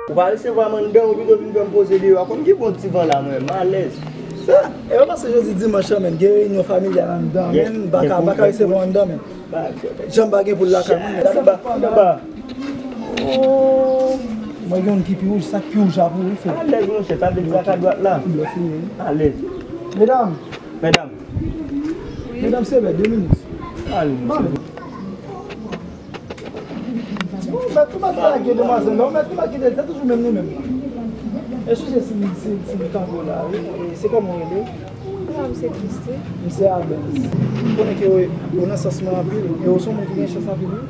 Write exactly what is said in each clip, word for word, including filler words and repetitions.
Ou pa resevwa m anndan, ou pito vin fè m poze deyò a. Kòm ki bon ti van la, mwen, m alèz. Sa, e pa paske jodi dimanch lan, men, gen reyinyon familyal anndan, men, m pa ka, m pa ka resevwa w anndan, men. Jan m pa gen poul lakay mwen, men. Anba, anba. Oh, mwen gen youn ki pi wouj, sa k pi wouj la pou ou, frè. Alèz, monchè, sa vle di sa ka dwat la. Blòf li ye. Alèz. Medam. Medam. Medam, se bè, de minit. Alèz. Bon, mèt ou mèt lage demwazèl la, ou mèt ou mèt kite l, se toujou menm nou menm. Eskize si, si, si m tankou la, wi. E se kòman w rele? Non, m se Christy. M se Abens. M konnen ke w, ou nan sans mwen anpil, e w se yon moun ki gen chans anpil, wi.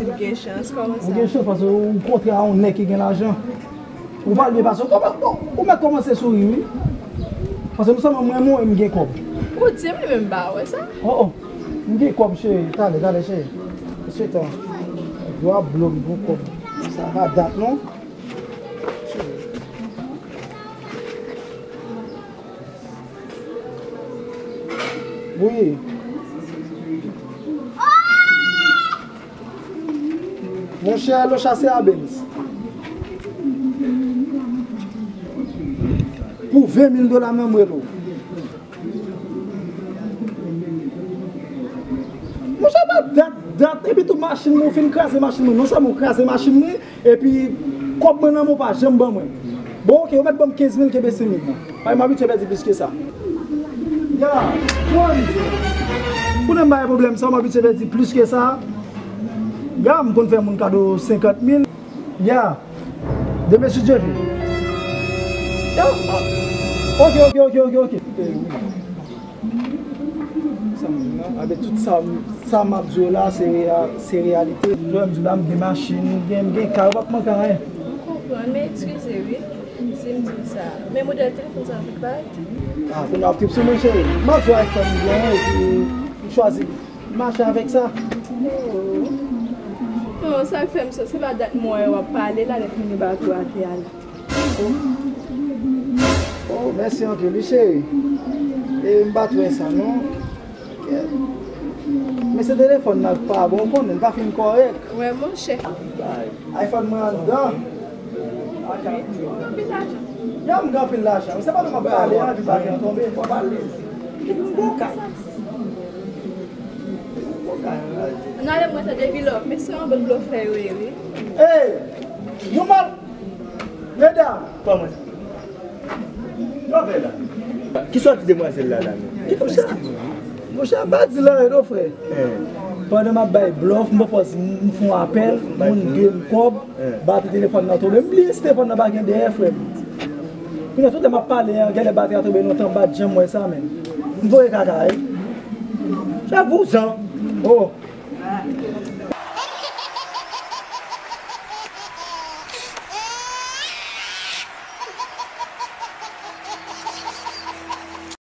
M gen chans, kòman sa? Ou gen chans paske ou kontre a yon nèg ki gen lajan. Ou pale byen pase, ou, ou, ou mèt kòmanse souri, wi. Paske m sanble mwen, mwen, m gen kòb. Ou di m li menm m pa wè sa. Oh, oh. M gen kòb, cheri. Talè, talè, cheri. Se tan. Yo ap blo m pou kòb. Sa pa dat, non. Wi. Monchè, lo chase a Benz. Pou ven mil dola, menm relo. Monchè, pa dat, dat, epi tou machin mwen, ou fin kraze machin mwen. Non sèlman ou kraze machin mwen, epi kòb mwen nan men w pa janm ban mwen. Bon, oke, ou mèt ban m kenz mil, kenbe senk mil nan. Paske m abitye pèdi plis ke sa. Ya, pran. Konnen m pa gen pwoblèm sa, m abitye pèdi plis ke sa. Ya, m konn fè moun kado senkant mil. Ya. Demen si Dye vle. Ya. Oke, oke, oke, oke, oke. Sa m di non, avèk tout sa, sa m ap di w la, se reya-, se reyalite. Lè m di w la, m gen machin, m gen, m gen kay, ou p ap manke anyen. M konprann, men eskize wi, si m di w sa. Men modèl telefòn sa a, ou pa achte? A, kounye a w ap trip sou mwen, cheri. M ap di w iPhone m gen, epi m chwazi mache avèk sa. Oh. Non, sa k fè m sot, se pa dat m wè w ap pale la, lè m fin gen bato atè a la. Oh, mèsi anpil, wi, cheri. E m pa t wè sa, non. Men se telefòn nan k pa bon, ou konnen, l pa fin kòrèk. Wè, monchè. iPhone mwen anndan. Wi, anpil lajan. Ya, m gen anpil lajan. Se pa nou m ap pale, an, epi bagay an tonbe. Fò pale. Bon ka. Bon ka. N ale mwen tande Bilòf, men se yon bann blofè yo ye, wi. Ey! Nou mal. Medam! Kòman sa? Sa w fè la? Ki sòti demwazèl la la menm? Monchè, monchè, pa di l anyen non, frè. Pandan m ap bay blòf, m pran pòz, m, m fè yon apèl, moun de m kòb, batri telefòn nan tonbe. M bliye si telefòn nan pa gen dèyè, frè m. Kounye a, tout lè m ap pale an, genlè batri a tonbe lontan, m pa t janm wè sa, men. M voye kaka, wi. Se vouzan. Oh.